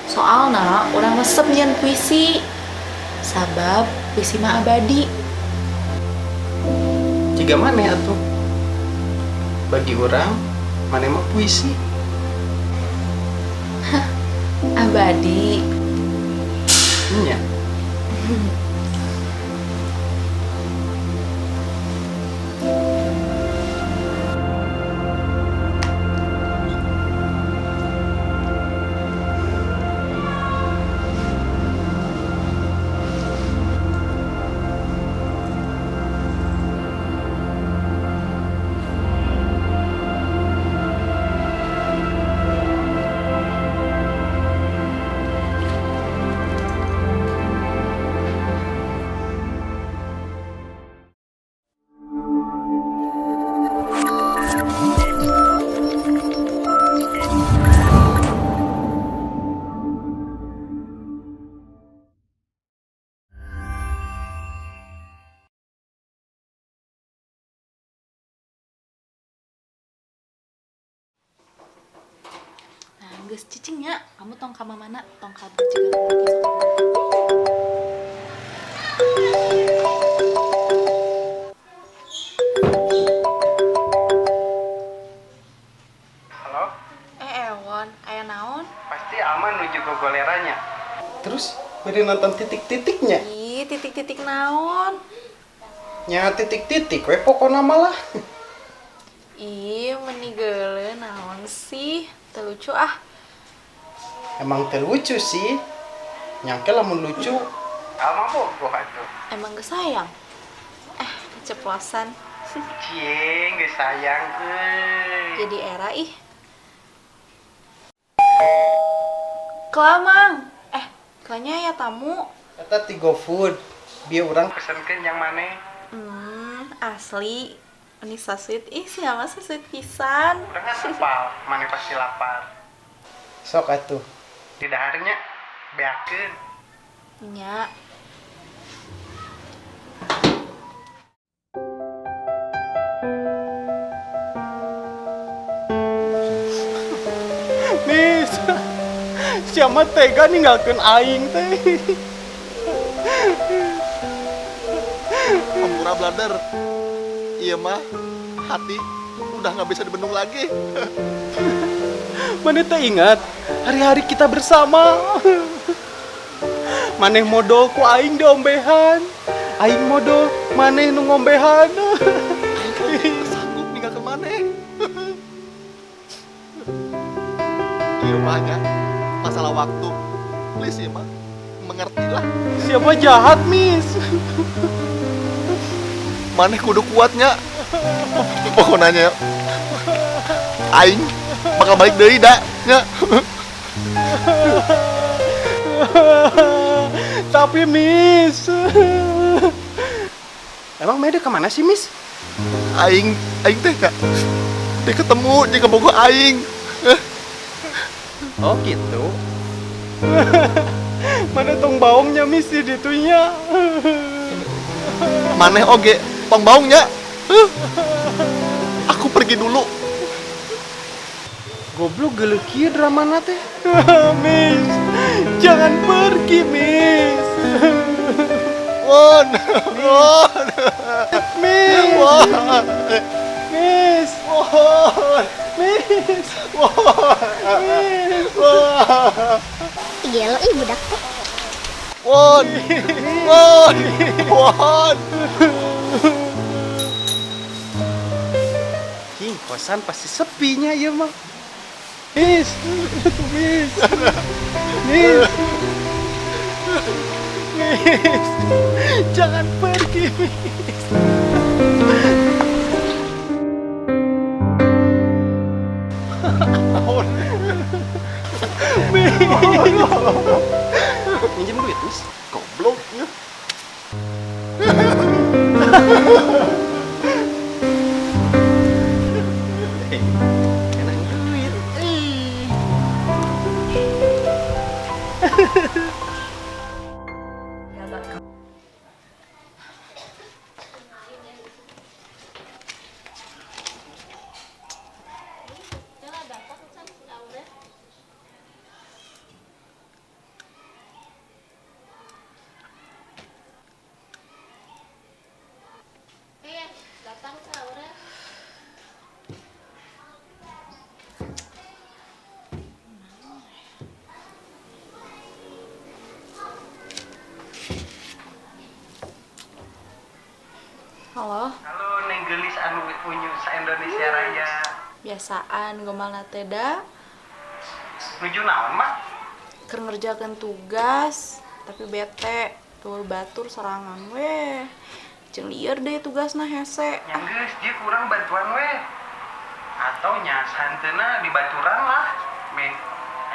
Soalna urang resep nyieun puisi. Sabab puisi mah abadi. Jiga maneh atuh. Bagi urang, maneh mah puisi. Hah, abadi. Nya. Nah, geus cicing nya, kamu tong ka mamana, tong kabur juga lagi sok. Halo? Ewon, aya naon? Pasti aman nuju gogoleranya. Terus beri nonton titik-titiknya. Ih, titik-titik naon? Nya titik-titik we pokona malah. Ih, meni geuleuh naon sih? Teu lucu ah. Emang teu lucu sih. Nyangke lamun lucu, alma bogoh atuh. Emang geus sayang? Keceplosan. Cie, geus sayang euy. Jadi era ih. Kelamang. Kelanya ya tamu. Eta ti GoFood. Bieu urang pesenkeun yang maneh. Asli. Ini so sweet. Ih, siapa so sweet pisan. Urang kan apal, maneh pasti lapar. Sok atuh. Di daharnya beakeun. Nya. Nis, siapa tega ninggalkeun aing teh. Ampura brother. Iya mah, hati udah nggak bisa dibendung lagi. Maneh teh ingat hari-hari kita bersama. Maneh modol ku aing diombehan. Aing modol, maneh nu ngombehan. Aing sanggup ninggalkeun maneh. Iya mah nya, masalah waktu. Please ya mah, mengertilah. Siapa jahat, Miss? Maneh kudu kuatnya. Pokoknya aing bakal balik deui da nya. Tapi Miss, emang Mede kemana sih, Miss? Aing teh kak, dia ketemu dia kebogo aing. Oh gitu. Mana tong baungnya Miss di ditunya? Maneh oge tong baungnya. Aku pergi dulu. Goblok geuleuh kieu dramana teh. Miss, jangan pergi, Miss. Won, won. Miss. Won. Miss. Won. Miss. Won. Miss. Won. Gelo ih budak teh. Won. Won. Won. King, kosan pasti sepinya ya mah. Miss, tuh Miss. Miss. Miss. Jangan pergi, Miss. Miss. Minjem duit, Miss. Goblok ya. Enak duit. Halo. Halo, Neng Geulis anu unyu sa-Indonesia Raya. Biasaan gomalna teh da. Nuju naon mah? Keur ngerjakeun tugas, tapi bete. Tuh batur sorangan weh. Jeung lieur deh tugasna hese. Nya geus, dia kurang bantuan weh. Atau nya santeuna di baturan lah. Meh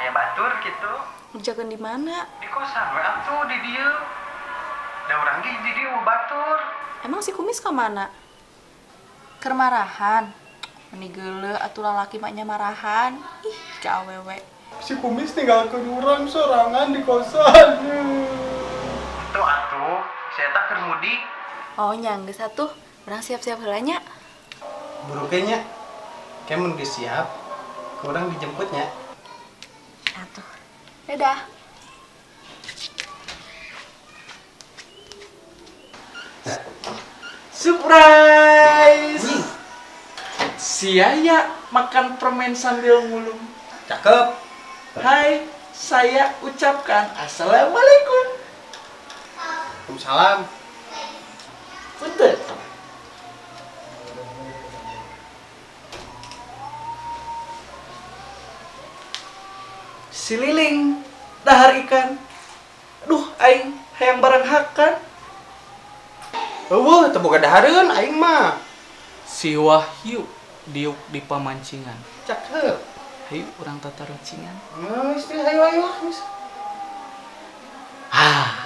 aya batur gitu. Ngerjakeun di mana? Di kosan we atuh di dieu. Da urang ge di dieu batur. Emang si Kumis ka mana? Keur marahan. Meni geuleuh atuh lalaki mah nya marahan. Ih, ka awewe. Si Kumis tinggalkeun urang sorangan di kosan. Tuh atuh, saya tak keur mudik. Oh, nya geus atuh. Urang siap-siap heula nya. Buru nya. Kayak mun geus siap, kurang dijemputnya. Atuh. Dadah. Surprise! Si Yaya makan permen sambil ngulum. Cakep. Hai, saya ucapkan assalamualaikum. Waalaikumsalam. Punten. Si Liling dahar ikan. Aduh, aing hayang barang hakan. Eueuh, teu boga dahareun aing mah. Si Wahyu diuk di pamancingan. Cakep. Hayu urang tatarucingan. Geus teh hayu hayu geus. Ah,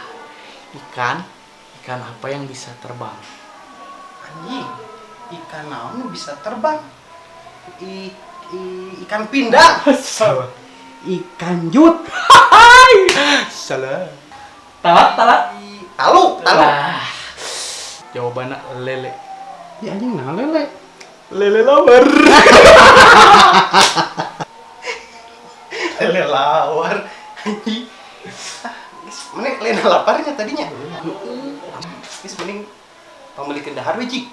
ikan, ikan apa yang bisa terbang? Anjing, ikan naon nu bisa terbang? Ikan pindang. Salah. Ikan jut. Salah. Talak, talak. Taluk, taluk. Lah. Jawabannya lele. Ya anjing nah lele. Lele lawar. Lele lawar. Anjing. Ah, geus mending lain laparnya tadinya. Geus mending pamilikeun dahar we jik.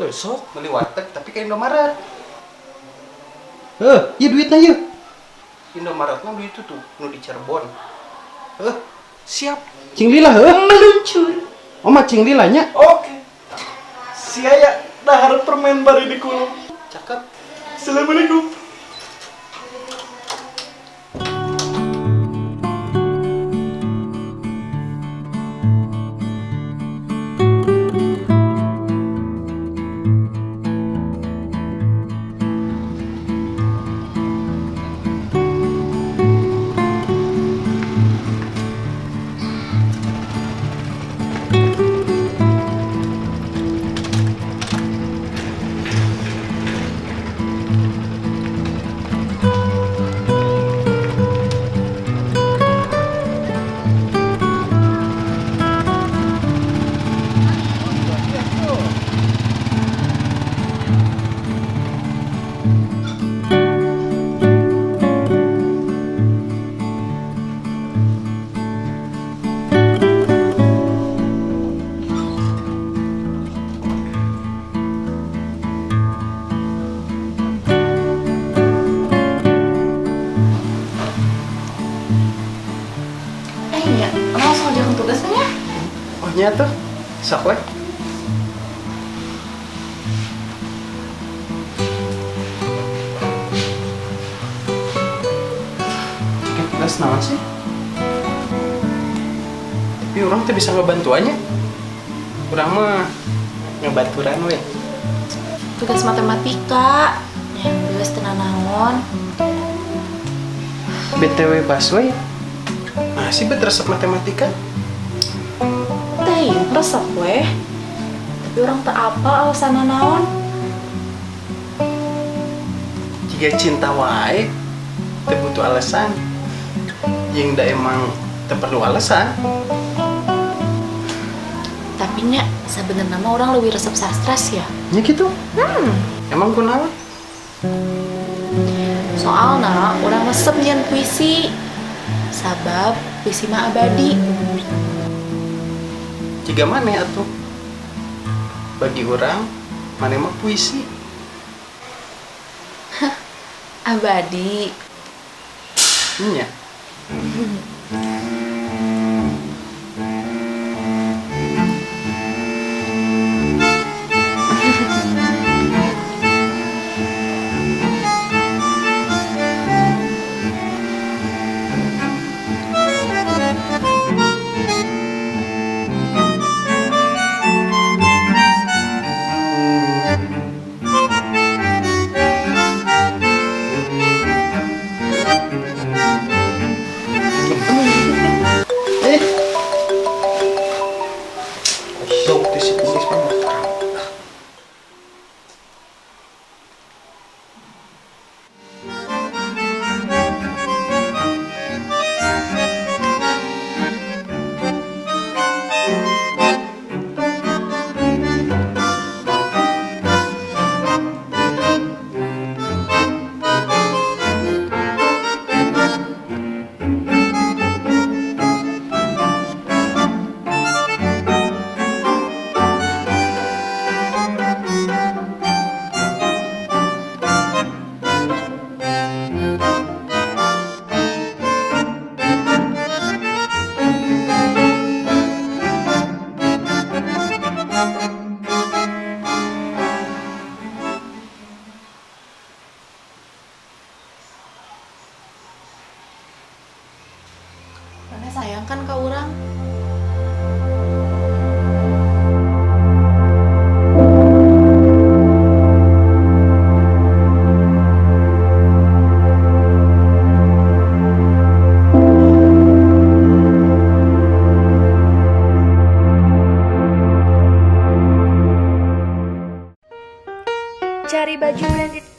Tuh, sok. Beli warteg tapi ke Indomaret. Heuh, ieu duitna ieu. Indomaret mah duit itu tuh nu di Cirebon. Heuh, Siap. cing lila heuh. Meluncur. Oh mah cing lila nya. Oke. Si Yaya dahar permen bari dikulum. Cakep. Assalamualaikum. Nya, langsung ngerjakeun tugasnya. Oh nya tuh. Sok we. Cek tugas naon sih? Tapi orang tuh bisa ngebantuannya. Urang mah ngebaturan we. Tugas matematika. Nya geus teu nanaon. BTW Baswe. Masih bet resep matematika? Teh, resep weh. Tapi orang teu apal alasanna naon. Jika cinta wae, teu butuh alasan. Jeung da emang teu perlu alasan. Tapi nya sebenarnya mah orang lebih resep sastra sih ya. Nya gitu. Emang kunaon? Soalna orang resep nyian puisi. Sabab puisi mah abadi. Jiga maneh atuh. Bagi orang, maneh mah puisi. Abadi. Nya. Maneh sayang kan ka urang? Cari baju branded